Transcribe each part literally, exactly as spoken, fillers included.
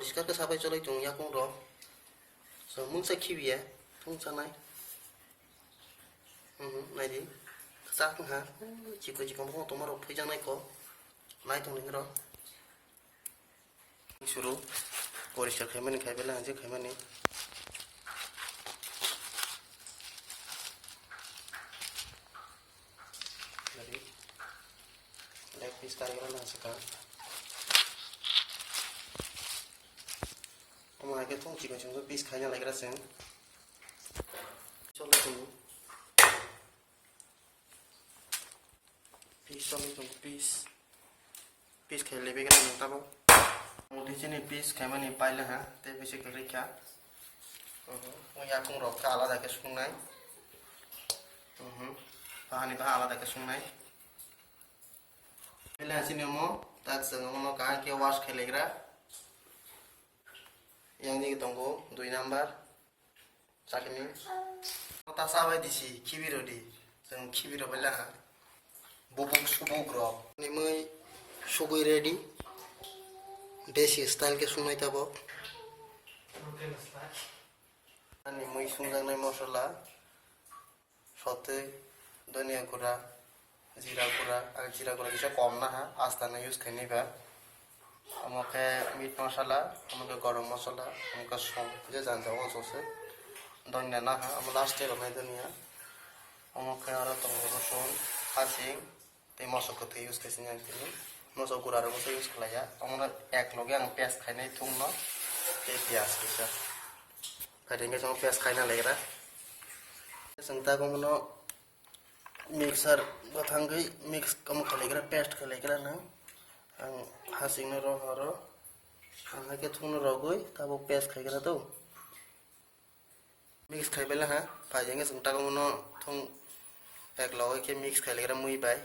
Poriskar khe sabai cholai tongo yakung rok. So mungsa khibiya, thung chanai. Mhm, naidi. Kwchak wngkha. Chikon chikon bokhok tongma rok phuijaknai kho. Nai tongni rok. Suru. Poriskar khaimani khai belai hwnjak khaimani. Naidi. Leg piece karigra nang swkang. Omo hai khe thung chikon chikon piece khaina laikra chwng. Cholo chwng. Piece cholo chwng piece. Piece khai lebi gana nang tabo. Mudi chini piece khaimani paila ha, tei bisi kwrwi kha. Mhm. O yakung rok khe alada khe sungnai. Mhm. Bahani baha alada khe sungnai. Pele chini omo, tak chwng omo kaham khe wash khai laikra. Yang ni tongo dui number. Chakni. Ta sabai disi, khibi rodi. Chwng khibi robai laha. Bubuk subuk rok. Ni mui sugui ready. Desi style khe sungnai tabok. Ani mui sungjaknai mosola. Sotwi, dhania gura, jira gura, ang jira gura kisa kom naha, asta no use khainai ba. Omo khe meat masala, omo khe gorom masala, omo khe song, je jani jani omo sose. Dhania naha, omo last e rwnai dhania. Omo khe aro tongo rosun, hasing, tei moso kwthwi use khaisini ang tini. Moso gura rokbo se use khlaiya. Omono ek loge ang paste khainai thungno tei piyaj kisa. Phaidi hwnkhe chwng paste khaina laikra. Chwng tabuk mono mixer bwthangwi mix omo khlaigra, paste khlaigra nang. Ang hasingno rohoro. Ang haikhe thungno rogwi tabuk paste khaigra do. Mix khai bela ha, phai jeng chwng tabuk no thung ek logi khe mix khai legra mui bai.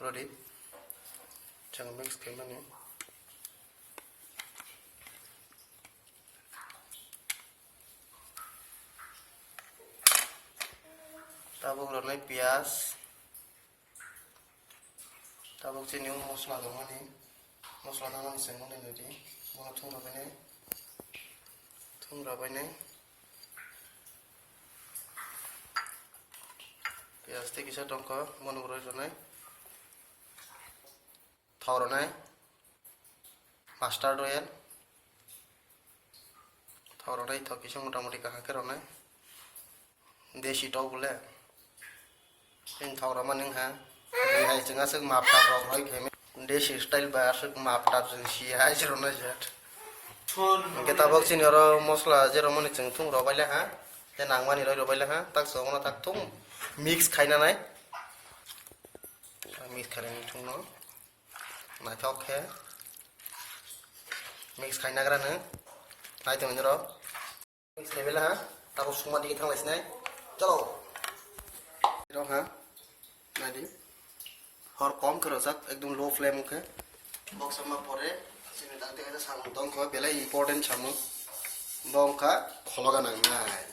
Rodi. Chwng mix khai mani. Tabuk rwnai piyaj. Tabuk chini o mosla rwmani, mosla nanani chwng nukni nudi, bono thum rwbainai, thum rwbainai. Piyaj tei kisa tongkha, bono bo rwi rwnai. Thok rwnai, mustard oil, thok rwnai, thok kisa motamoti kaham khe rwnai. Desi tok bole. Chwng thok rwma nwng ha. Hai chwng aswk map tap rok roi khe. Desi style bai aswk map tap chwng si hai se rwna jet. Hwnkhe tabuk chini oro mosla je rwmani chwng thung rwbaile ha. Tei nangmani roi rwbaile ha. Tak chwng ono tak thung mix khaina nai. Mix khainani thungno naithok khe mix khainagra nwng. Nai tongni rok. Mix khai bela ha, tabuk sungma digi thanglai sinai. Chalo. Rok ha, nadi. Hor kom khe rojak, ekdom low flame o khe. Boksa ma pore, chini dagte kaisa samung tong kho, belai important samung. Bo wngkha khologa nangnai.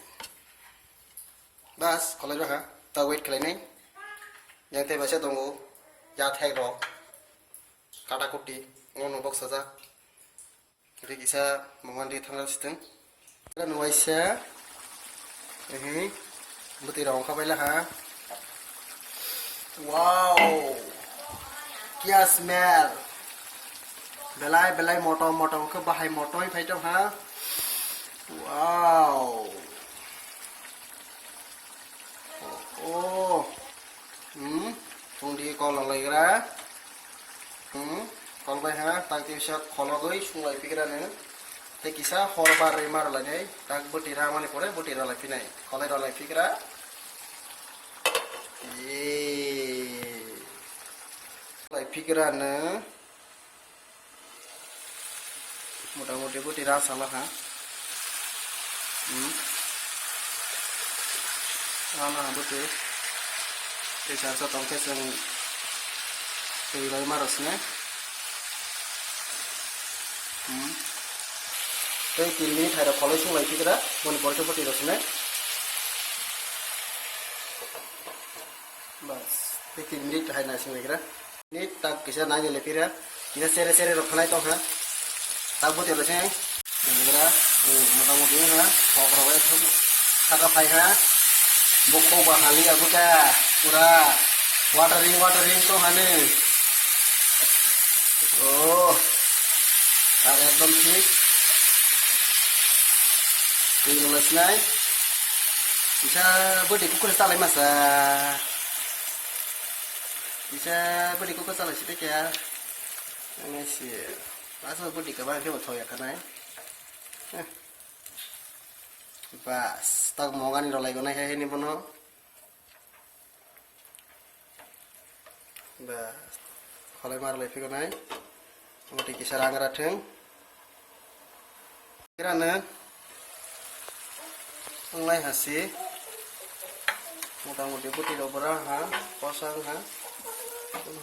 Bas, kholai rok ha, ta wait khlai nai. Yang tei baisa tongo, ya thek rok. Kata kuti, ngono boksa jak. Ri kisa mungwan ri thangna siteng. Kira nuwaisa. Ehe. Bwtwi rok wngkha baila ha. Wow. Kia smell. Belai belai motom motom khe bahai motom phai tong ha. Wow. Oh. Hmm. Tungdi kol laigra. Hmm. Kol bai ha, tak kisa khologwi sunglai pigra nw. Tei kisa hor bar rwi mar lainai, tak bwtwi ramani pore bwtwi ralai pinai. Kholai ralai pigra. Ee. Lai pigra nw. Motamoti bwtwi rasa laha. Hmm. Rana ha bwtwi. Tei sa sa tong khe chwng twi roi ma rw sine. Hmm. Tei tin minute hai rok kholoi sung lai phikra, boni pore khe bwtwi rw sine. Bas, tei tin minute hai naising laikra. Ni tak kisa nai ni lepira. Kisa sere sere rok khanai tong ha. Tak bo tele se. Ngira, eh, motamuti ha, kok rok bai thok, saka phai ha. Bo kok ba hali ya bo ta, pura watering, watering to hani. Oh, tak ekdom thik. Twi rwlai sinai. Kisa bwdwi kukur chalai masa. Kisa bwdwi kukur chalai site kya. Ani si. Masa bwdwi kaba khe bo thok ya kanai. Heh. Bas, tak mogani rwlai gonai hai ni bono. Bas, kholai ma rwlai phi gonai. Moti kisa rang ra thung. Kirano wnglai hasi. Motamuti bwtwi rok bwra ha, kosang ha,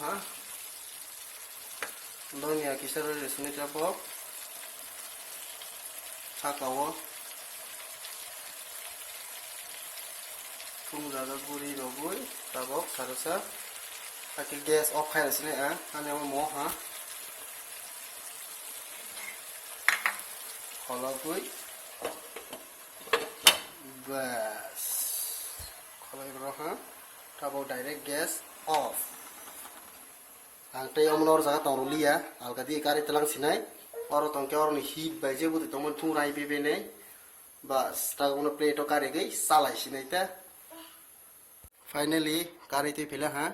ha. Donya kisa rw sini tabok. Saka o. Thung jaga guri rogwi tabok sarasa. Hakhe gas off khai rw sini ang. Ani omo mo ha. Khologwi. Bas. Kholai rw ha. Tabok direct gas off. Ang tei omo nor jaga tong rwliya, alga di kari tlang sinai. Oro tongkhe oroni heat bai je bwtwi tongmani thung rai bebe nei. Bas, tak omo plate o kari gwi salai sinai ta. Finally, kari twi phila ha.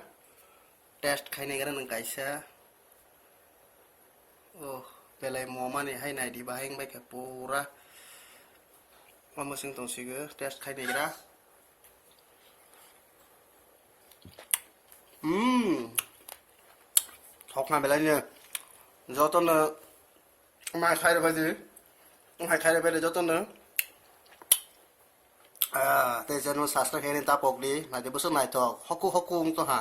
Test khainai gra nang kaisa. Oh, belai momani hai nai di bahai wngbai khe pura. Omo sing tong sigo, test khainai gra. Hmm. Thok na belai ni. Joto no mai khai rw bai di. Mai khai rw bai di joto no. Ah, tei channel subscribe khe ni ta pok di. Nai di bwswk naithok. Hoku hoku wng to ha.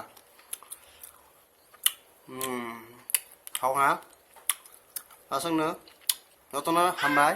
Hmm. Thok ha. Aswk no. Joto no hambai.